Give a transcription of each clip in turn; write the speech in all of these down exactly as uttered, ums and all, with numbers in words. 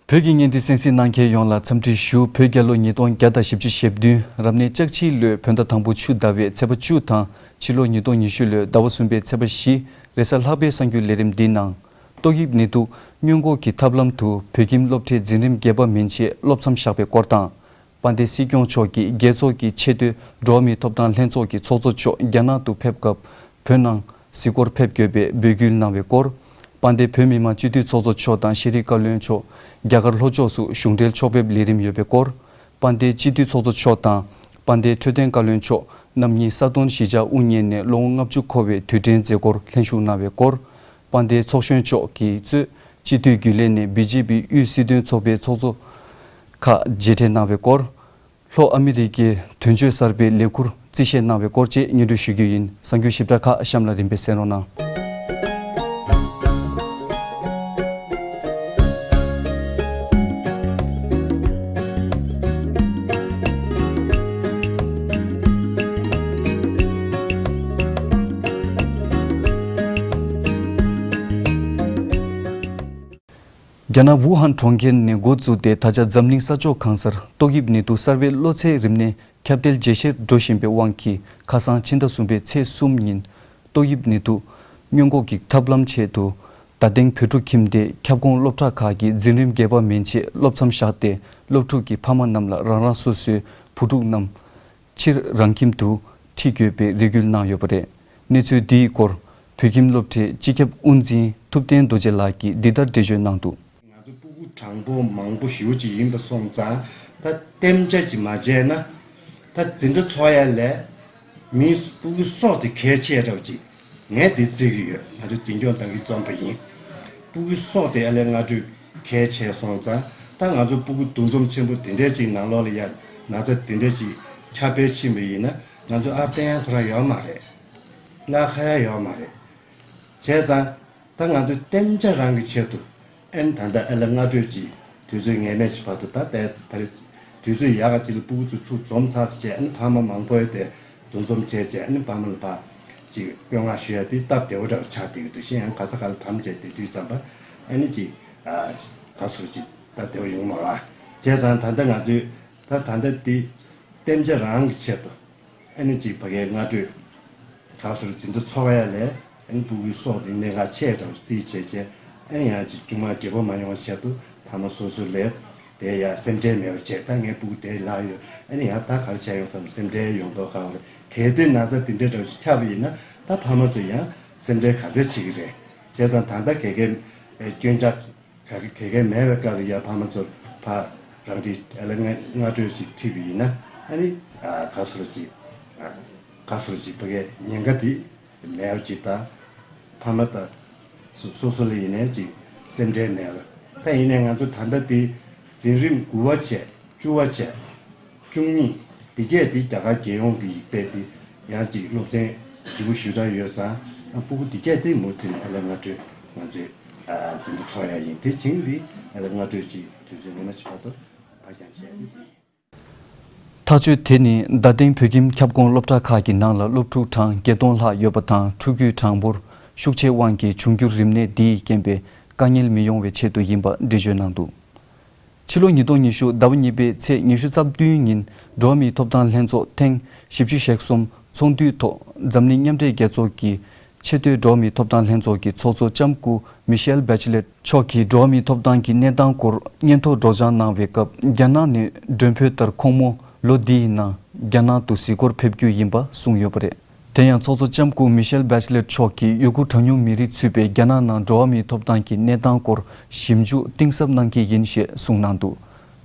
བོད་ཀྱི་བརྙན་འཕྲིན་གསན་གཟིགས་གནང་མཁན་ཡོངས་ལ་འཚམས་འདྲི་ཞུ། བོད་རྒྱལ་ལོ་ཉིས་སྟོང་བརྒྱ་དང་བཞི་བཅུ་ཞེ་བདུན་རབ་གནས་ལྕགས་བྱིའུ་ལོའི་བོད་ཟླ་དང་པོ་ཆུ་ཟླ་བའི་ཚེས་པ་བཅུ་དང་ཕྱི་ལོ་ཉིས་སྟོང་ཉི་ཤུ་ལོའི་ཟླ་བ་གསུམ་པའི་ཚེས་པ་བཞི་རེས་གཟའ་ལྷག་པའི་གསར་འགྱུར་ལས་རིམ་འདིའི་ནང་། ཏོག་དབྱིབས་ནད་དུག་སྔོན་འགོག་གི་ཐབས་ལམ་དུ་བོད་ཁྱིམ་སློབ་གྲྭའི་འཛིན་རིམ་བརྒྱད་པ་མན་ཆད་སློབ་མཚམས་བཞག་པའི་སྐོར་དང་། དཔལ་ལྡན་སྲིད་སྐྱོང་མཆོག་གིས་རྒྱལ་ཚོགས་ཀྱི་ཆེས་མཐོའི་འགྲོ་བ་མིའི་ཐོབ་ཐང་ལྷན་ཚོགས་ཀྱི་ཚོགས་གཙོ་མཆོག་རྒྱ་ནག་ཏུ་ཕེབས་སྐབས་བོད་ནང་གཟིགས་སྐོར་ཕེབས་དགོས་པའི་འབོད་སྐུལ་གནང་བའི་སྐོར། དཔལ་ལྡན་བོད་མི་མང་སྤྱི་འཐུས་ཚོགས་གཙོ་མཆོག་དང་ཤེས་རིག་བཀའ་བློན་མཆོག་རྒྱ་གར་ལྷོ་ཕྱོགས་སུ་གཞུང་འབྲེལ་ཕྱོགས་ཕེབས་ལས་རིམ་ཡོད་པའི་སྐོར། དཔལ་ལྡན་སྤྱི་འཐུས་ཚོགས་གཙོ་མཆོག་དང་དཔལ་ལྡན་འཕྲོད་བསྟེན་བཀའ་བློན་མཆོག་རྣམ་གཉིས་ས་དོན་གཞིས་ཆགས་དབུ་བརྙེས་ནས་ལོ་ངོ་ལྔ་བཅུ་འཁོར་བའི་དུས་དྲན་མཛད་སྒོར་ལྷན་ཞུགས་གནང་བའི་སྐོར། དཔལ་ལྡན་ཚོགས་གཞོན་མཆོག་གིས་གཙོས་སྤྱི་འཐུས་རྒྱུན་ལས་ནས་བི་ཇེ་པི་དབུས་སྲིད་དོན་ཚོགས་པའི་ཚོགས་གཙོ་ཁག་མཇལ་འཕྲད་གནང་བའི་སྐོར། ལྷོ་ཨ་མི་རི་ཀའི་དོན་གཅོད་གསར་པའི་ལས་འཁུར་རྩིས་བཞེས་གནང་བའི་སྐོར་བཅས་སྙན་སྒྲོན་ཞུ་རྒྱུ་ཡིན། གསར་འགྱུར་ཞིབ་ཕྲ་ཁག་གཤམ་ལ་རིམ་པས་གསན་རོགས་གནང་། རྒྱ་ནག་ཝུ་ཧན་གྲོང་ཁྱེར་ནས་འགོ་བཙུགས་ཏེ་ད་ཆ་འཛམ་གླིང་ས་ཕྱོགས་གང་སར་ཏོག་དབྱིབས་ནད་དུག་གསར་བའི་གློ་ཚད་རིམས་ནད་ཁྱབ་གདལ་ཇེ་ཆེར་འགྲོ་བཞིན་པའི་དབང་གིས། ཁ་སང་ཕྱི་ཟླ་གསུམ་པའི་ཚེས་གསུམ་ཉིན་ཏོག་དབྱིབས་ནད་དུག་སྔོན་འགོག་གི་ཐབས་ལམ་ཆེད་དུ་རྡ་སྟེང་བོད་ཕྲུག་ཁྱིམ་སྡེའི་ཁྱབ་ཁོངས་སློབ་གྲྭ་ཁག་གི་འཛིན་རིམ་བརྒྱད་པ་མན་ཆད་སློབ་མཚམས་བཞག་སྟེ། སློབ་ཕྲུག་གི་ཕ་མ་རྣམས་ལ་རང་རང་སོ་སོའི་བུ་ཕྲུག་རྣམས་ཕྱིར་རང་ཁྱིམ་དུ་ཁྲིད་དགོས་པའི་རེ་སྐུལ་གནང་ཡོད་པ་རེད། གནས་ཚུལ་འདིའི་སྐོར་བོད་ཁྱིམ་སློབ་གྲྭའི་སྤྱི་ཁྱབ་དབུ་འཛིན་ཐུབ་བསྟན་རྡོ་རྗེ་ལགས་ཀྱིས་འདི་ལྟར་འགྲེལ་བརྗོད་གནང་འདུག། ང་ཚོ་སྤུ་གུ་གྲངས་འབོར་མང་པོ་ཞེ་པོ་ཅིག་ཡིན་པ་སོང་ཙང་། ད་གཏན་འཇགས་ཅིག་མ་བྱས་ན། ད་འཛིན་གྲྭ་ཚོགས་ཡ་ལས་མིའི་སྤུ་གུ་སྲོག་དེ་གལ་ཆེ་འདྲ་བོ་ཅིག་ངས་འདི་བརྩི་གི་ཡོད། ང་ཚོ་འཛིན་སྐྱོང་བདག་གིས་རྩོམ་པ་ཡིན། སྤུ་གུ་སྲོག་དེ་ཨ་ལས་སྔ་དྲོས་གལ་ཆེ་སོང་ཙང་། ད་ང་ཚོ་སྤུ་གུ་འདུ་འཛོམས་ཆེན་པོ་དེ་འདྲས་ཅིག་ནང་ལོགས་ལ་ཡ་ན་ཚ་དེ་འདྲས་ཅིག་ཁྱབ་སྤེལ་ཕྱིན་པ་ཡིན་ན། ང་ཚོ་ཨ་བསྟེན་ཡ་ཁོ་རང་ཡོད་མ་རེད། སྣ་ཁ་ཡ་ཡོད་མ་རེད། བྱས་ཙང་། ད་ང་ཚོས་གཏན་འཇགས་རང་གི་ཆེད་དུ། ཨ་ནི་ད་ལྟ་ཨ་ལ་སྔ་དྲོས་ཀྱི་དུས་ཚོད་ངེས་མེད་ཀྱི་བར་དུ། ད་ལྟའི་ད་རེས་དུས་ཚོད་ཡག་ག་ཅིག་ལ་སྤུ་གུ་ཚོ་ཚུར་འཛོམས་ཚར་བྱས། ཨ་ནི་ཕ་མ་མང་པོས་དེ་འདུ་འཛོམས་བྱས་བྱས། ཨ་ནི་ཕ་མ་ལ་ཕར་ཅིག་བསྐྱོད་མངགས་ཞུ་ཡ་དེ་སྟབས་བདེ་བོ་འདྲ་བོ་ཆགས་བསྡད་ཀྱི་འདུག། གཞན་ཡང་ག་ས་ག་ལ་གྲམ་བྱས་བསྡད་དུས་ཙམ་པ། ཨ་ནི་ཅིག་ཨ་ག་སོར་ཅིག་སྟབས་བདེ་བོ་ཡོང་མ་རེད། བྱས་ཙང་ད་ལྟ་ང་ཚོས་ད་ད་ལྟ་འདི་གཏན་འཇགས་རང་གི་ཆེད་དུ། ཨ་ནི་ཅིག་ཕ་གིའི་སྔ་དྲོས་ག་སོར་འཛིན་གྲྭ་ཚོགས་ཡ་ལས། ཨ་ནི་སྤུ་གུའི་སྲོག་དེ་གནད་འགག་ཆེ་དྲགས་རྩིས་བྱས་བྱས། ཨ་ནི་ཡང་ཅིག་མཇུག་མ་བརྗེ་པོ་མ་ཡོང་བའི་ཆེད་དུ་ཕ་མ་སོ་སོ་ལས་དེ་ཡ་སེམས་ཁྲལ་མེད་པ་བྱས། ད་ངའི་སྤུ་གུ་དེ་ལྷག་ཡོད། ཨ་ནི་ཡང་ད་ག་རེ་བྱས་ཡོང་བསམ། སེམས་ཁྲལ་ཡོང་མདོག་ཁ་པོ་རེད། གལ་ཏེ་ན་ཚ་དེ་འདྲའི་འདྲ་བོ་ཞིག་ཁྱབ་པ་ཡིན་ན། ད་ཕ་མ་ཚོ་ཡང་སེམས་ཁྲལ་ག་ཚད་བྱེད་ཀྱི་རེད། བྱས་ཙང་ད་ལྟ་ག་གེ་སྐྱོན་ཆ་ག་གེ་ག་གེ་མེད་པའི་སྐབས་ལ་ཡ་ཕ་མ་ཚོར་ཕར་རང་འཁྲིད་ཨ་ལ་སྔ་སྔ་དྲོས་ཅིག་ཁྲིད་པ་ཡིན་ན། ཨ་ནི་ཨ་ག་སོར་ཅིག་ཨ་ག་སོར་ཅིག་ཕ་གིའི་ཉེན་ཁ་དེ་མེད་པ་ཅིག་དང་། ཕ་མ་དང་སོ་སོ་སོ་ལ་ཡིན་ནའི་ཅིག་སེམས་ཁྲལ་མེད་པ། ད་ཡིན་ནའི་ང་ཚོ་ད་ལྟ་དེ་འཛིན་རིམ་དགུ་པ་བྱས། བཅུ་པ་བྱས། བཅུ་གཉིས། འདི་གས་འདི་རྒྱ་གར་རྒྱལ་ཡོངས་ཀྱི་ཡིག་ཚད་དེ་ཡང་ཅིག་སློབ་ཚན་ལྗིད་པོ་ཞེ་དྲག་ཡོད་ཙང་། ཨ་སྤུ་གུ་འདི་གས་དེ་མུ་མཐུད་ནས་ཨ་ལ་སྔ་དྲོས་ང་ཚོས་ཨ་འཛིན་གྲྭ་ཚོགས་ཡ་ཡིན། དེ་བྱིངས་འདི་ཨ་ལ་སྔ་དྲོས་ཀྱི་དུས་ཚོད་ངོ་མ་ཅིག་བར་དུ་ཕར་འགྱངས་བྱས་ཡ་དེ་ཡིན། ཐག་གཅོད་དེ་ནི་རྡ་སྟེང་བོད་ཁྱིམ་ཁྱབ་ཁོངས་སློབ་གྲྭ་ཁག་གི་ནང་ལ་སློབ་ཕྲུག་གྲངས་བརྒྱད་སྟོང་ལྷག་ཡོད་པ་དང་། ཕྲུ་གུའི་གྲངས་འབོར་ཤུགས་ཆེའི་དབང་གིས་འབྱུང་འགྱུར་རིམས་ནད་འདིའི་རྐྱེན་པས་དཀའ་ངལ་མི་ཡོང་བའི་ཆེད་དུ་ཡིན་པ་འགྲེལ་བརྗོད་གནང་འདུག། ཕྱི་ལོ་ཉིས་སྟོང་ཉི་ཤུ་ཟླ་བ་གཉིས་པའི་ཚེས་ཉི་ཤུ་རྩ་བདུན་ཉིན་འགྲོ་བ་མིའི་ཐོབ་ཐང་ལྷན་ཚོགས་ཐེངས་བཞི་བཅུ་ཞེ་གསུམ་ཚོགས་འདུའི་ཐོག་འཛམ་གླིང་མཉམ་འབྲེལ་རྒྱལ་ཚོགས་ཀྱི་ཆེས་མཐོའི་འགྲོ་བ་མིའི་ཐོབ་ཐང་ལྷན་ཚོགས་ཀྱི་ཚོགས་གཙོ་ལྕམ་སྐུ་མི་ཤེལ་བྷེ་ཆི་ལེཊ་མཆོག་གིས་འགྲོ་བ་མིའི་ཐོབ་ཐང་གི་གནས་སྟངས་སྐོར་སྙན་ཐོ་སྒྲོག་སྦྱང་གནང་བའི་སྐབས། རྒྱ་ནག་ནས་མགྲོན་འབོད་ལྟར་ཁོང་མོ་ལོ་འདིའི་ནང་རྒྱ་ནག་ཏུ་གཟིགས་སྐོར་ཕེབས་རྒྱུ་ཡིན་པ་གསུངས་ཡོད་པ་རེད། དེ་ཡང་ཚོགས་གཙོ་ལྕམ་སྐུ་མི་ཤེལ་བྷེ་ཆི་ལེཊ་མཆོག་གིས་ཡུ་གུར་གྲངས་ཉུང་མི་རིགས་ཚུད་པའི་རྒྱ་ནག་ནང་འགྲོ་བ་མིའི་ཐོབ་ཐང་གི་གནས་སྟངས་སྐོར་ཞིབ་འཇུག་གཏིང་ཟབ་གནང་གི་ཡིན་ཞེས་གསུངས་གནང་འདུག།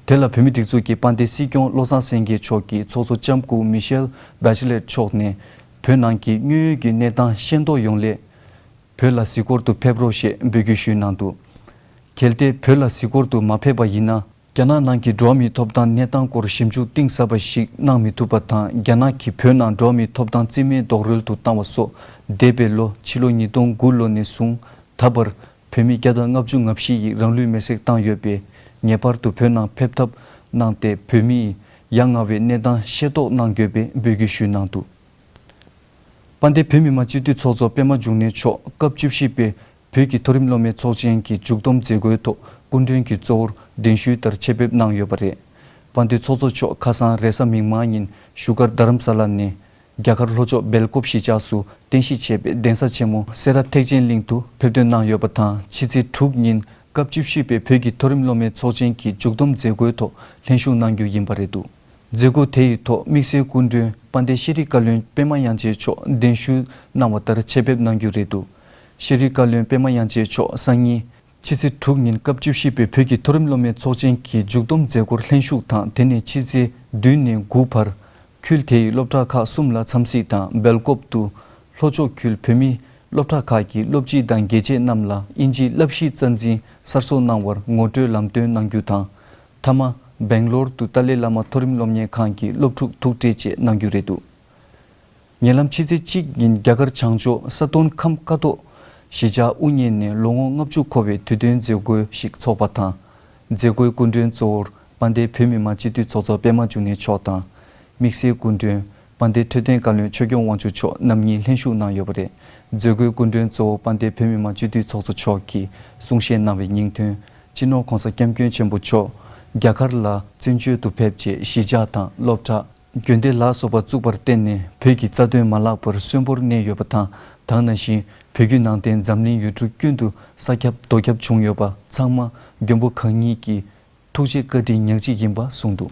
དེ་ལ་བོད་མིའི་སྒྲིག་འཛུགས་ཀྱི་དཔལ་ལྡན་སྲིད་སྐྱོང་བློ་བཟང་སེང་གེ་མཆོག་གིས་ཚོགས་གཙོ་ལྕམ་སྐུ་མི་ཤེལ་བྷེ་ཆི་ལེཊ་མཆོག་ནས་བོད་ནང་གི་དངོས་ཡོད་ཀྱི་གནས་སྟངས་ཤེས་རྟོགས་ཡོང་སླད། བོད་ལ་གཟིགས་སྐོར་དུ་ཕེབས་རོགས་ཞེས་འབོད་སྐུལ་ཞུས་གནང་འདུག། གལ་ཏེ་བོད་ལ་གཟིགས་སྐོར་དུ་མ་ཕེབས་པ་ཡིན་ན། རྒྱ་ནག་ནང་གི་འགྲོ་བ་མིའི་ཐོབ་ཐང་གནས་སྟངས་སྐོར་ཞིབ་འཇུག་གཏིང་ཟབ་པ་ཞིག་གནང་མི་ཐུབ་པ་དང་། རྒྱ་ནག་གིས་བོད་ནང་འགྲོ་བ་མིའི་ཐོབ་ཐང་རྩིས་མེད་རྡོག་རོལ་དུ་བཏང་བ་སོགས། འདས་པའི་ལོ་ཕྱི་ལོ་ཉིས་སྟོང་དགུ་ལོ་ནས་བཟུང་ད་བར་བོད་མི་བརྒྱ་དང་ལྔ་བཅུ་ང་བཞི་ཡིས་རང་ལུས་མེར་སྲེག་བཏང་ཡོད་པས། ངེས་པར་དུ་བོད་ནང་ཕེབས་ཐབས་གནང་སྟེ། བོད་མིའི་ཡ་ང་བའི་གནས་སྟངས་ཤེས་རྟོགས་གནང་དགོས་པའི་འབོད་སྐུལ་ཞུས་གནང་འདུག། དཔལ་ལྡན་བོད་མི་མང་སྤྱི་འཐུས་ཚོགས་གཙོ་པད་མ་འབྱུང་གནས་མཆོག་སྐབས་བཅུ་བཞི་པའི་བོད་ཀྱི་མཐོ་རིམ་སློབ་མའི་ཚོགས་ཆེན་གྱི་མཇུག་བསྡོམས་མཛད་སྒོའི་ཐོག་ སྐུ་མགྲོན་གྱིས་གཙོ་བོར་གདན་ཞུའི་ལྟར་ཆེད་ཕེབས་གནང་ཡོད་པ་རེད། དཔལ་ལྡན་ཚོགས་གཙོ་མཆོག་ཁ་སང་རེས་གཟའ་མིག་དམར་ཉིན་བཞུགས་སྒར་རྡ་རམ་ས་ལ་ནས་རྒྱ་གར་ལྷོ་ཕྱོགས་སྦེལ་ཀོབ་གཞིས་ཆགས་སུ་རྟེན་གཞི་བྱས་པའི་གདན་ས་ཆེན་མོ་སེ་ར་ཐེག་ཆེན་གླིང་དུ་ཕེབས་ཐོན་གནང་ཡོད་པ་དང་། ཕྱི་ཚེས་དྲུག་ཉིན་སྐབས་བཅུ་བཞི་པའི་བོད་ཀྱི་མཐོ་རིམ་སློབ་མའི་ཚོགས་ཆེན་གྱི་མཇུག་བསྡོམས་མཛད་སྒོའི་ཐོག་ལྷན་ཞུགས་གནང་རྒྱུ་ཡིན་པ་རེད་འདུག་མཛད་སྒོ་དེ་ཡི་ཐོག་དམིགས་བསལ་སྐུ་མགྲོན་དཔལ་ལྡན་ཤེས་རིག་བཀའ་བློན་པད་མ་དབྱངས་ཅན་མཆོག་གདན་ཞུ་གནང་བ་ལྟར་ཆེད་ཕེབས་གནང་རྒྱུ་རེད་འདུག་ཤེས་རིག་བཀའ་བློན་པད་མ་དབྱངས་ཅན་མཆོག་སང་ཉིན་ཕྱི་ཚེས་དྲུག་ཉིན་སྐབས་བཅུ་བཞི་པའི་བོད་ཀྱི་མཐོ་རིམ་སློབ་མའི་ཚོགས་ཆེན་གྱི་མཇུག་བསྡོམས་མཛད་སྒོར་ལྷན་ཞུགས་དང་། དེ་ནས་ཕྱི་ཚེས་བདུན་ནས་དགུ་བར་ཁུལ་དེ་ཡི་སློབ་གྲྭ་ཁག་གསུམ་ལ་འཚམས་གཟིགས་དང་། སྦེལ་ཀོབ་ཏུ་ལྷོ་ཕྱོགས་ཁུལ་བོད་མིའི་སློབ་གྲྭ་ཁག་གི་སློབ་སྤྱི་དང་དགེ་ཆེ་རྣམས་ལ་དབྱིན་ཇིའི་བསླབ་གཞིའི་རྩ་འཛིན་གསར་བཟོ་གནང་བར་ངོ་སྤྲོད་ལམ་སྟོན་གནང་རྒྱུ་དང་། མཐའ་མ་སྦེང་ལོར་དུ་ཏཱ་ལའི་བླ་མ་མཐོ་རིམ་སློབ་གཉེར་ཁང་གི་སློབ་ཕྲུག་ཐུག་འཕྲད་བཅས་གནང་རྒྱུ་རེད་འདུག་ཉེ་ལམ་ཕྱི་ཚེས་གཅིག་ཉིན་རྒྱ་གར་བྱང་ཕྱོགས་ས་སྟོན་ཁམས་ཀ་ཏོ་གཞིས་ཆགས་དབུ་བརྙེས་ནས་ལོ་ངོ་ལྔ་བཅུ་འཁོར་བའི་དུས་སྟོན་མཛད་སྒོ་ཞིག་འཚོགས་པ་དང་། མཛད་སྒོའི་སྐུ་མགྲོན་གཙོ་བོར་དཔལ་ལྡན་བོད་མི་མང་སྤྱི་འཐུས་ཚོགས་གཙོ་པད་མ་འབྱུང་གནས་མཆོག་དང་། དམིགས་བསལ་སྐུ་མགྲོན་དཔལ་ལྡན་འཕྲོད་བསྟེན་བཀའ་བློན་ཆོས་སྐྱོང་དབང་ཕྱུག་མཆོག་རྣམ་གཉིས་ལྷན་ཞུགས་གནང་ཡོད་པ་རེད། མཛད་སྒོའི་སྐུ་མགྲོན་གཙོ་བོ་དཔལ་ལྡན་བོད་མི་མང་སྤྱི་འཐུས་ཚོགས་གཙོ་མཆོག་གིས་གསུང་བཤད་གནང་བའི་སྙིང་དོན། སྤྱི་ནོར་༧གོང་ས་༧སྐྱབས་མགོན་ཆེན་པོ་མཆོག་རྒྱ་གར་ལ་བཙན་བྱོལ་དུ་ཕེབས་རྗེས་གཞིས་ཆགས་དང་སློབ་གྲྭ། དགོན་སྡེ་ལ་སོགས་པ་བཙུགས་པར་བརྟེན་ནས་བོད་ཀྱི་རྩ་དོན་མ་བརླག་པར་གསོན་པོར་གནས་ཡོད་པ་དང་། ད་ག་ནང་བཞིན་བོད་བརྒྱུད་ནང་བསྟན་འཛམ་གླིང་ཡུལ་གྲུ་ཀུན་ཏུ་ས་ཁྱབ་རྡོ་ཁྱབ་བྱུང་ཡོད་པ་ཚང་མ་མགོན་པོ་གང་ཉིད་ཀྱི་ཐུགས་རྗེ་བཀའ་དྲིན་ཉག་གཅིག་ཡིན་པ་གསུངས་འདུག་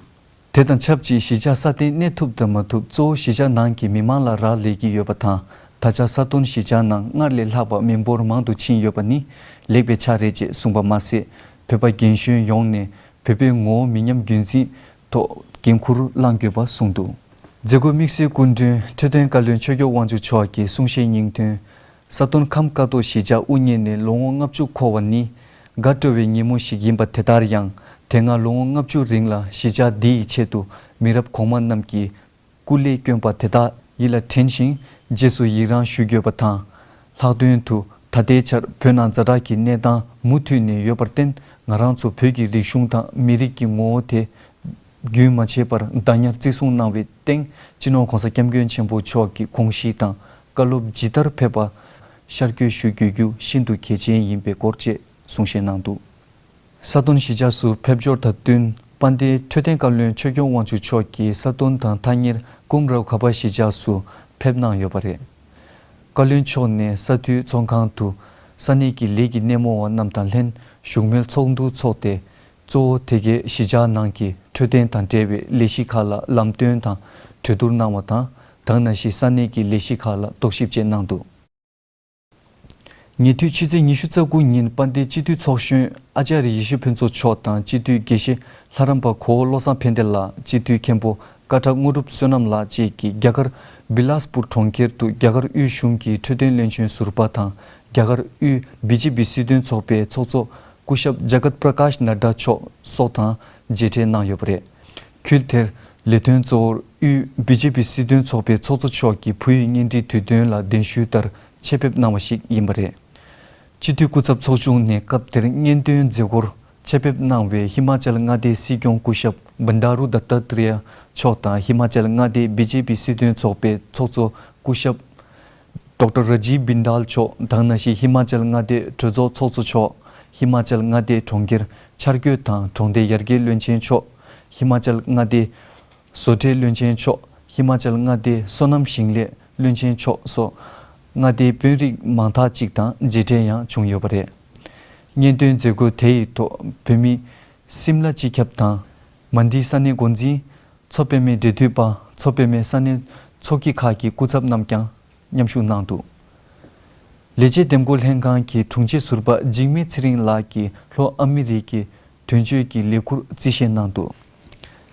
དེ་དང་ཆབས་ཅིག་གཞིས་ཆགས་སྲ་བརྟན་གནས་ཐུབ་དང་མ་ཐུབ་གཙོ་བོ་གཞིས་ཆགས་ནང་གི་མི་མང་ལ་རག་ལས་ཀྱི་ཡོད་པ་དང་། ད་ཆ་ས་སྟོན་གཞིས་ཆགས་ནང་སྔར་ལས་ལྷག་པ་མི་འབོར་མང་དུ་ཕྱིན་ཡོད་པ་ནི་ལེགས་པའི་ཆ་རེད་ཅེས་གསུངས་པ་མ་ཟད། བོད་པ་རྒན་གཞོན་ཡོངས་ནས་བོད་པའི་ངོ་བོ་མི་ཉམས་རྒྱུན་འཛིན་ཐོག་འགན་འཁུར་བླངས་དགོས་པ་གསུངས་འདུག་མཛད་སྒོའི་དམིགས་བསལ་སྐུ་མགྲོན་འཕྲོད་བསྟེན་བཀའ་བློན་ཆོས་སྐྱོང་དབང་ཕྱུག་མཆོག་གིས་གསུང་བཤད་སྙིང་དོན། ས་སྟོན་ཁམས་ཀ་ཏོ་གཞིས་ཆགས་དབུ་བརྙེས་ནས་ལོ་ངོ་ལྔ་བཅུ་འཁོར་བ་ནི་དགའ་སྤྲོ་བའི་ཉིན་མོ་ཞིག་ཡིན་པ་དེ་ལྟར་ཡང་། དེ་སྔ་ལོ་ངོ་ལྔ་བཅུ་རིང་ལ་གཞིས་ཆགས་འདི་ཡི་ཆེད་དུ་མི་རབས་གོང་མ་རྣམས་ཀྱིས་སྐུ་ལས་བསྐྱོན་པ་དེ་དག་ཡིད་ལ་དྲན་ཞིང་རྗེས་སུ་ཡི་རང་ཞུ་དགོས་པ་དང་། ལྷག་དོན་དུ་ད་ལྟའི་ཆར་བོད་ནང་ཛ་དྲག་གི་གནས་སྟངས་མུ་མཐུད་ནས་ཡོད་པར་བརྟེན། ང་རང་ཚོ་བོད་ཀྱི་རིག་གཞུང་དང་མི་རིགས་ཀྱི་ངོ་བོ་དེ་རྒྱུན་མ་ཆད་པར་བདག་ཉར་བརྩི་སྲུང་གནང་བའི་སྟེང་། སྤྱི་ནོར་༧གོང་ས་༧སྐྱབས་མགོན་ཆེན་པོ་མཆོག་གི་དགོངས་གཞི་དང་བཀའ་སློབ་ཇི་ལྟར་ཕེབས་པ་ཤར་བསྐྱོད་ཞུ་དགོས་རྒྱུ་ཤིན་ཏུ་གལ་ཆེན་ཡིན་པའི་སྐོར་བཅས་གསུང་བཤད་གནང་འདུག་ས་སྟོན་གཞིས་ཆགས་སུ་ཕེབས་འབྱོར་དང་བསྟུན། དཔལ་ལྡན་འཕྲོད་བསྟེན་བཀའ་བློན་ཆོས་སྐྱོང་དབང་ཕྱུག་མཆོག་གིས་ས་སྟོན་དང་ཐག་ཉེར་ཀུམ་རའོ་གྷ་པ་གཞིས་ཆགས་སུ་ཕེབས་གནང་ཡོད་པ་རེད། བཀའ་བློན་མཆོག་ནས་ས་འཐུས་ཚོགས་ཁང་དུ་ས་གནས་ཀྱི་ལས་ཀྱི་སྣེ་མོ་བ་རྣམས་དང་ལྷན་བཞུགས་མོལ་ཚོགས་འདུ་འཚོགས་ཏེ། གཙོ་བོ་དེ་གའི་གཞིས་ཆགས་ནང་གི་འཕྲོད་བསྟེན་དང་འབྲེལ་བའི་ལས་གཞི་ཁག་ལ་ལམ་སྟོན་དང་གྲོས་བསྡུར་གནང་བ་དང་། ད་ག་ནང་བཞིན་ས་གནས་ཀྱི་ལས་གཞི་ཁག་ལ་རྟོག་ཞིབ་བཅས་གནང་འདུག་ཉེ་དུས་ཕྱི་ཚེས་ཉི་ཤུ་རྩ་དགུ་ཉིན་དཔལ་ལྡན་སྤྱི་འཐུས་ཚོགས་གཞོན་ཨ་ཅཱརྱ་ཡེ་ཤེས་ཕུན་ཚོགས་མཆོག་དང་། སྤྱི་འཐུས་དགེ་བཤེས་ལྷ་རམས་པ་གོ་བོ་བློ་བཟང་ཕན་བདེ་ལགས། སྤྱི་འཐུས་མཁན་པོ་སྐད་གྲགས་དངོས་གྲུབ་བསོད་ནམས་ལགས་བཅས་ཀྱིས་རྒྱ་གར་བི་ལཱས་པུར་གྲོང་ཁྱེར་དུ་རྒྱ་གར་དབུས་གཞུང་གི་འཕྲོད་བསྟེན་བློན་ཆེན་ཟུར་པ་དང་། རྒྱ་གར་དབུས་བི་ཇེ་པི་སྲིད་དོན་ཚོགས་པའི་ཚོགས་གཙོ་སྐུ་ཞབས་ཇ་གཏ་པྲ་ཀཱཤ་ནད་ཌ་མཆོག་སོགས་དང་མཇལ་འཕྲད་གནང་ཡོད་པ་རེད། ཁུལ་དེར་ལས་དོན་གཙོ་བོར་དབུས་བི་ཇེ་པི་སྲིད་དོན་ཚོགས་པའི་ཚོགས་གཙོ་མཆོག་གིས་བུ་ཡི་གཉེན་སྒྲིག་དུས་སྟོན་ལ་གདན་ཞུས་ལྟར་ཆེད་ཕེབས་གནང་བ་ཞིག་ཡིན་པ་རེད། སྤྱི་འཐུས་སྐུ་ཚབ་ཚོགས་ཆུང་ནས་སྐབས་དེར་སྙན་སྟོན་མཛད་སྒོར་ཆེད་ཕེབས་གནང་བའི་ཧི་མ་ཅལ་མངའ་སྡེའི་སྲིད་སྐྱོང་སྐུ་ཞབས་བྷན་ཌཱ་རུ་དཏ་ཏྲེ་ཡ་མཆོག་དང་། ཧི་མ་ཅལ་མངའ་སྡེའི་བི་ཇེ་པི་སྲིད་དོན་ཚོགས་པའི་ཚོགས་གཙོ་སྐུ་ཞབས་ཌོག་ཊར་ར་ཇིབ་བྷིན་ཌཱལ་མཆོག་དང་། ནང་བཞིན་ཧི་མ་ཅལ་མངའ་སྡེའི་གྲོས་ཚོགས་ཚོགས་གཙོ་མཆོག་ཧི་མ་ཅལ་མངའ་སྡེའི་གྲོང་ཁྱེར་འཆར་འགོད་དང་གྲོང་སྡེ་ཡར་རྒྱས་བློན་ཆེན་མཆོག་ཧི་མ་ཅལ་མངའ་སྡེའི་བཟོ་གྲྭའི་བློན་ཆེན་མཆོག་ཧི་མ་ཅལ་མངའ་སྡེའི་སོ་ནམ་ཞིང་ལས་བློན་ཆེན་མཆོག་སོགས་མངའ་སྡེའི་དཔོན་རིགས་མང་དག་ཅིག་དང་མཇལ་འཕྲད་ཡང་བྱུང་ཡོད་པ་རེད། སྙན་སྟོན་མཛད་སྒོ་དེ་ཡི་ཐོག་བོད་མིའི་སིམ་ལ་སྤྱི་ཁྱབ་དང་། མན་ཌི་ས་གནས་འགོ་འཛིན། མཚོ་པདྨའི་འབྲེལ་མཐུད་པ། མཚོ་པདྨའི་ས་གནས་ཚོགས་སྐྱིད་ཁག་གི་སྐུ་ཚབ་རྣམས་ཀྱང་མཉམ་ཞུགས་གནང་འདུག་ལས་བྱེད་འདེམས་བསྐོ་ལྷན་ཁང་གི་དྲུང་ཆེ་ཟུར་པ་འཇིགས་མེད་ཚེ་རིང་ལགས་ཀྱིས་ལྷོ་ཨ་མི་རི་ཀའི་དོན་གཅོད་ཀྱི་ལས་ཁུར་རྩིས་བཞེས་གནང་འདུག་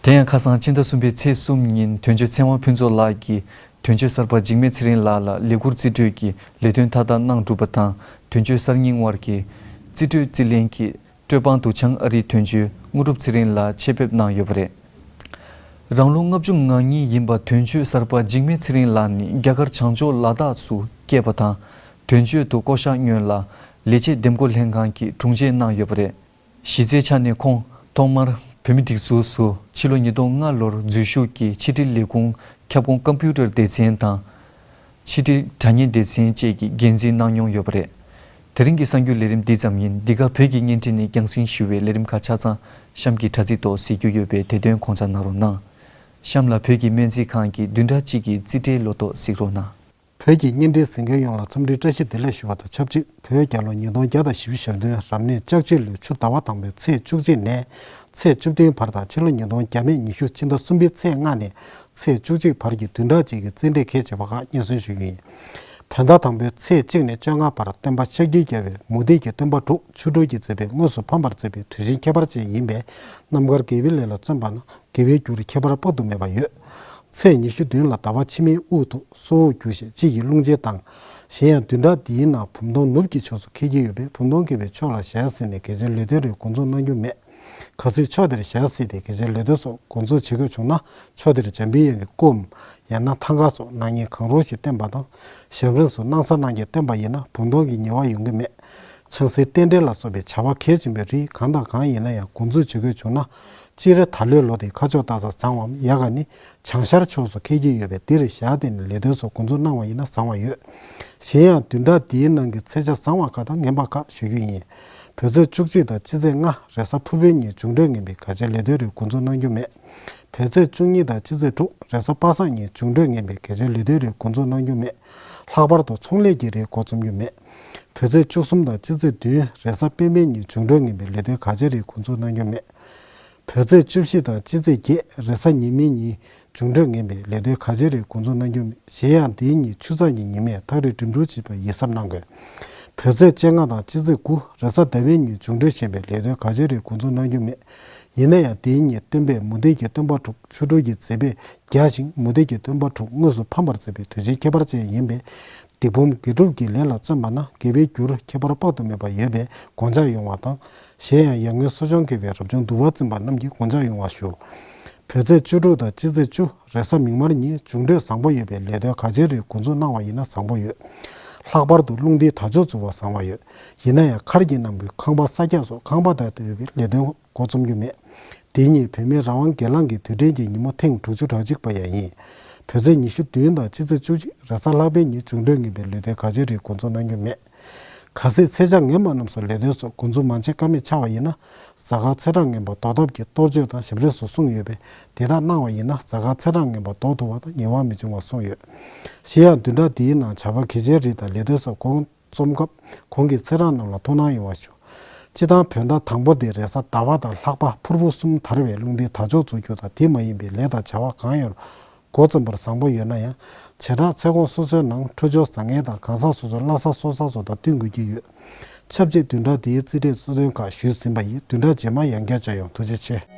དེ་ཡང་ཁ་སང་ཕྱི་ཟླ་གསུམ་པའི་ཚེས་གསུམ་ཉིན་དོན་གཅོད་ཚེ་དབང་ཕུན་ཚོགས་ལགས་ཀྱིས་དོན་གཅོད་གསར་པ་འཇིགས་མེད་ཚེ་རིང་ལགས་ལ་ལས་ཁུར་རྩིས་སྤྲོད་ཀྱི་ལས་དོན་མཐའ་དག་གནང་གྲུབ་པ་དང་། དོན་གཅོད་གསར་རྙིང་དབར་གྱི་རྩིས་སྤྲོད་རྩིས་ལེན་གྱི་སྤྲོད་དཔང་དུ་བྱང་ཨ་རིའི་དོན་གཅོད་དངོས་གྲུབ་ཚེ་རིང་ལགས་ཆེད་ཕེབས་གནང་ཡོད་པ་རེད། རང་ལོ་ལྔ་བཅུ་ང་གཉིས་ཡིན་པ་དོན་གཅོད་གསར་པ་འཇིགས་མེད་ཚེ་རིང་ལགས་ནི་རྒྱ་གར་བྱང་ཕྱོགས་ལ་དྭགས་སུ་སྐྱེས་པ་དང་། དོན་གཅོད་དུ་བསྐོ་བཞག་སྔོན་ལ་ལས་བྱེད་འདེམས་བསྐོ་ལྷན་ཁང་གི་དྲུང་ཆེ་གནང་ཡོད་པ་རེད། གཞི་རྩའི་ཆ་ནས་ཁོང་ཐོག་མར་བོད་མིའི་སྒྲིག་འཛུགས་སུ་ཕྱི་ལོ་ཉིས་སྟོང་ལྔ་ལོར་འཛུལ་ཞུགས་ཀྱིས་ཕྱི་དྲིལ་ལས་ཁུངས་ཁྱབ་ཁོངས་ཀམ་པུ་ཊར་སྡེ་ཚན་དང་། ཕྱི་དྲིལ་དྲ་བརྙན་སྡེ་ཚན་བཅས་ཀྱི་འགན་འཛིན་གནང་མྱོང་ཡོད་པ་རེད། དེ་རིང་གི་གསར་འགྱུར་ལས་རིམ་འདི་ཙམ་ཡིན། འདི་ག་བོད་ཀྱི་བརྙན་འཕྲིན་ནས་རྒྱང་སྲིང་ཞུ་བའི་ལས་རིམ་ཁག་ཆ་ཚང་གཤམ་གྱི་དྲ་ཚིགས་ཐོག་གཟིགས་རྒྱུ་ཡོད་པས་དེ་དོན་དགོངས་འཇགས་གནང་རོགས་གནང་། གཤམ་ལ་བོད་ཀྱི་སྨན་རྩིས་ཁང་གི་བདུན་ཕྲག་གཅིག་གི་རྩིས་ཁྲའི་ལོ་ཐོ་གཟིགས་རོགས་གནང་། བོད་ཀྱི་བརྙན་འཕྲིན་གཟིགས་མཁན་ཡོངས་ལ་འཚམས་འདྲིའི་བཀྲ་ཤིས་བདེ་ལེགས་ཞུ་བ་དང་ཆབས་ཅིག་བོད་རྒྱལ་ལོ་ཉིས་སྟོང་བརྒྱ་དང་བཞི་བཅུ་ཞེ་བདུན་རབ་གནས་ལྕགས་བྱི་ལོའི་ཆུ་ཟླ་བ་དང་པོའི་ཚེས་བཅུ་གཅིག་ནས་ཚེས་བཅུ་བདུན་བར་དང་ཕྱི་ལོ་ཉིས་སྟོང་བརྒྱ་མེད་ཉི་ཤུ་ཕྱི་ཟླ་གསུམ་པའི་ཚེས་ལྔ་ནས་ཚེས་བཅུ་གཅིག་བར་གྱི་བདུན་ཕྲག་གཅིག་གི་རྩིས་འབྲས་གལ་ཆེ་བ་ཁག་སྙན་སེང་ཞུ་རྒྱུ་ཡིན། བོད་ཟླ་དང་པོའི་ཚེས་གཅིག་ནས་བཅོ་ལྔ་བར་སྟོན་པ་ཤཱཀྱའི་རྒྱལ་པོས་མུ་སྟེགས་ཀྱི་སྟོན་པ་དྲུག་ཆོ་འཕྲུལ་གྱི་མཛད་པས་དངོས་སུ་ཕམ་པར་མཛད་པའི་དུས་ཆེན་ཁྱད་པར་ཅན་ཡིན་པས། རྣམ་དཀར་དགེ་བའི་ལས་ལ་བརྩོན་པ་ན་དགེ་བའི་རྒྱུར་ཁྱད་པར་དཔག་ཏུ་མེད་པ་ཡོད། ཚེས་ཉི་ཤུ་བདུན་ལ་ཟླ་བ་ཕྱི་མའི་དབུས་སུ་སྲོག་འགྱུར་ཞིང་དཔྱིད་ཀྱི་རླུང་ཆེན་ལྡང་། གཞན་ཡང་བདུན་ཕྲག་འདིའི་ནང་བུམ་སྟོང་ནུབ་ཀྱི་ཕྱོགས་སུ་འཁེལ་གྱི་ཡོད་པས། བུམ་སྟོང་འཁེལ་བའི་ཕྱོགས་ལ་ཞལ་གཟིགས་ནས་གལ་ཆེའི་ལོ་ཐོའི་རིགས་འགོ་འཛུགས་གནང་རྒྱུ་མེད། གལ་སྲིད་ཕྱོགས་དེར་ཞལ་གཟིགས་ཏེ་གལ་ཆེའི་ལོ་ཐོའི་སོགས་འགོ་འཛུགས་བྱེད་དགོས་བྱུང་ན། ཕྱོགས་དེར་འཇམ་པའི་དབྱངས་ཀྱི་སྐུའམ། ཡང་ན་ཐང་ག་སོགས་སྣང་བརྙན་གང་རུང་ཞིག་བསྟན་པ་དང་། ཞབས་རིམ་སོགས་སྣང་གསལ་སྣང་བརྒྱད་བསྟན་པ་ཡིན་ན་བུམ་སྟོང་གི་ཉེས་པ་ཡོང་གི་མེད། ཆང་སའི་རྟེན་འབྲེལ་ལ་སོགས་པའི་བྱ་བ་གལ་ཆེན་པོའི་རིགས་གང་དང་གང་ཡིན་ན་ཡང་འགོ་འཛུགས་བྱེད་དགོས་བྱུང་ན། སྤྱིར་ད་ལོའི་ལོ་དེའི་ཁ་ཕྱོགས་སྟག་གཟར་བཟང་བའམ་ཡལ་ག་ནི་བྱང་ཤར་ཕྱོགས་སུ་འཁེལ་གྱི་ཡོད་པས། འདིར་ཞལ་བསྟན་ནས་ལོ་ཐོའི་སོགས་འགོ་འཛུགས་གནང་བ་ཡིན་ན་བཟང་བ་ཡོད། གཞན་ཡང་བདུན་ཕྲག་འདིའི་ནང་གི་ཚེས་ཆ་བཟང་བ་ཁག་དང་ངན་པ་ཁག་ཞུ་རྒྱུ་ཡིན། བོད་ཚེས་བཅུ་གཅིག་དང་སྤྱི་ཚེས་ལྔ་རེས་གཟའ་ཕུར་བུའི་ཉིན་འབྱུང་འཕྲོད་ངན་པས་གལ་ཆེའི་ལོ་ཐོའི་རིགས་འགོ་འཛུགས་གནང་རྒྱུ་མེད། བོད་ཚེས་བཅུ་གཉིས་དང་སྤྱི་ཚེས་དྲུག་རེས་གཟའ་པ་སངས་ཉིན་འབྱུང་འཕྲོད་ངན་པས་གལ་ཆེའི་ལོ་ཐོའི་རིགས་འགོ་འཛུགས་གནང་རྒྱུ་མེད། ལྷག་པར་དུ་ཚོང་ལས་ཀྱི་རིགས་འགོ་རྩོམ་རྒྱུ་མེད། བོད་ཚེས་བཅུ་གསུམ་དང་སྤྱི་ཚེས་བདུན་རེས་གཟའ་སྤེན་པའི་ཉིན་འབྱུང་འཕྲོད་ངན་པས་ལོ་ཐོའི་གལ་ཆེའི་རིགས་འགོ་འཛུགས་གནང་རྒྱུ་མེད། བོད་ཚེས་བཅུ་བཞི་དང་སྤྱི་ཚེས་བརྒྱད་རེས་གཟའ་ཉི་མའི་ཉིན་འབྱུང་འཕྲོད་ངན་པས་ལོ་ཐོའི་གལ་ཆེའི་རིགས་འགོ་འཛུགས་གནང་རྒྱུ་མེད། གཞན་ཡང་འདིའི་ཉིན་ཆུ་ཚགས་ཀྱི་ཉི་མས་ཐག་རིང་འགྲིམ་འགྲུལ་བྱེད་པར་ཡིད་གཟབ་གནང་དགོས། བོད་ཚེས་བཅོ་ལྔ་དང་སྤྱི་ཚེས་དགུ་རེས་གཟའ་ཟླ་བའི་ཉིན་འབྱུང་འཕྲོད་ཞན་པས་ལོ་ཐོའི་གལ་ཆེའི་རིགས་འགོ་འཛུགས་གནང་རྒྱུ་མེད། ཡིན་ན་ཡང་འདིའི་ཉིན་སྟོན་པས་མུ་སྟེགས་ཀྱི་སྟོན་པ་དྲུག་ཆོ་འཕྲུལ་གྱི་མཛད་པས་རྒྱས་ཤིང་མུ་སྟེགས་ཀྱི་སྟོན་པ་དྲུག་དངོས་སུ་ཕམ་པར་མཛད་པའི་དུས་ཆེན་ཁྱད་པར་ཅན་ཡིན་པས། སྡིག་སྤོང་དགེ་སྒྲུབ་ཀྱི་ལས་ལ་བརྩོན་པ་ན་དགེ་བའི་རྒྱུར་ཁྱད་པར་དཔག་ཏུ་མེད་པ་ཡོད་པས་དགོངས་འཇགས་ཡོང་བ་དང་། གཞན་ཡང་ཡར་ངོའི་གསོ་སྦྱོང་མཁས་པའི་རབ་བྱུང་འདུལ་བ་འཛིན་པ་རྣམས་ཀྱིས་དགོངས་འཇགས་ཡོང་བ་ཞུ། བོད་ཚེས་བཅུ་དྲུག་དང་སྤྱི་ཚེས་བཅུ་རེས་གཟའ་མིག་དམར་ཉིན་འབྱུང་འཕྲོད་བཟང་པོ་ཡོད་པས་ལོ་ཐོའི་གལ་ཆེའི་རིགས་འགོ་འཛུགས་གནང་བ་ཡིན་ན་བཟང་པོ་ཡོད། ལྷག་པར་དུ་རླུང་རྟའི་དར་ལྕོག་འཛུགས་པ་བཟང་བ་ཡོད། ཡིན་ན་ཡང་མཁར་གྱི་སྣམ་བུའི་ཁང་པ་ས་འཁྱག་སོགས་ཁང་པ་དང་འབྲེལ་བའི་ལས་དོན་འགོ་རྩོམ་རྒྱུ་མེད། དེ་ཉིན་བོད་མིའི་རང་དབང་སྒེར་ལངས་ཀྱི་དུས་དྲན་གྱི་ཉིན་མོ་ཐེངས་དྲུག་ཅུ་གྲངས་གཅིག་པ་ཡང་ཡིན། བོད་ཚེས་ཉི་ཤུ་བདུན་དང་སྤྱི་ཚེས་བཅུ་གཅིག་རེས་གཟའ་ལྷག་པའི་ཉིན་འབྱུང་འཕྲོད་ངན་པས་ལོ་ཐོའི་གལ་ཆེའི་རིགས་འགོ་འཛུགས་གནང་རྒྱུ་མེད། གལ་སྲིད་ཚེས་ཆ་ངན་པ་རྣམས་སུ་ལོ་ཐོའི་སོགས་འགོ་འཛུགས་མ་བྱེད་ཀ་མེད་ཆགས་པ་ཡིན་ན། གཟའ་སྐར་ཚེས་གྲངས་ངན་པ་ལྡོག་ཐབས་ཀྱི་གཏོར་བཅོས་དང་ཞབས་རིམ་སོགས་གསུངས་ཡོད་པས། དེ་དག་གནང་བ་ཡིན་ན་གཟའ་སྐར་ཚེས་གྲངས་ངན་པ་ལྡོག་ཐུབ་པ་དང་ཉེ་བར་མི་འབྱུང་བ་གསུངས་ཡོད། གཞན་ཡང་བདུན་ཕྲག་འདིའི་ནང་བྱ་བ་གལ་ཆེའི་རིགས་དང་ལོ་ཐོའི་སོགས་འགོ་རྩོམ་སྐབས་གོང་གི་ཚེས་གྲངས་རྣམས་ལ་ཐུགས་སྣང་ཡོང་བ་ཞུ། སྤྱིར་བཏང་བོད་ཟླ་དང་པོ་དེ་རེས་གཟའ་ཟླ་བ་དང་ལྷག་པ་ཕུར་བུ་གསུམ་དར་བའི་རླུང་རྟའི་དར་ལྕོག་འཛུགས་རྒྱུ་དང་དེ་མ་ཡིན་པའི་ལས་དང་བྱ་བ་གང་ཡོད་འགོ་རྩོམ་པར་བཟང་པོ་ཡོད་ན་ཡང་། བྱེ་བྲག་ཚེས་གོང་སོ་སོའི་ནང་འཕྲོད་སྦྱོར་བཟང་ངན་དང་གང་ཟག་སོ་སོའི་བླ་གཟའ་སྲོག་གཟའ་སོགས་དང་བསྟུན་དགོས་ཀྱི་ཡོད། ཆབས་ཅིག་བདུན་ཕྲག་འདིའི་རྩིས་འབྲས་གཙོ་དོན་ཁག་ཞུས་ཟིན་པ་ཡིན། བདུན་ཕྲག་རྗེས་མ་ཡང་བསྐྱར་མཇལ་ཡོང་། ཐུགས་རྗེ་ཆེ།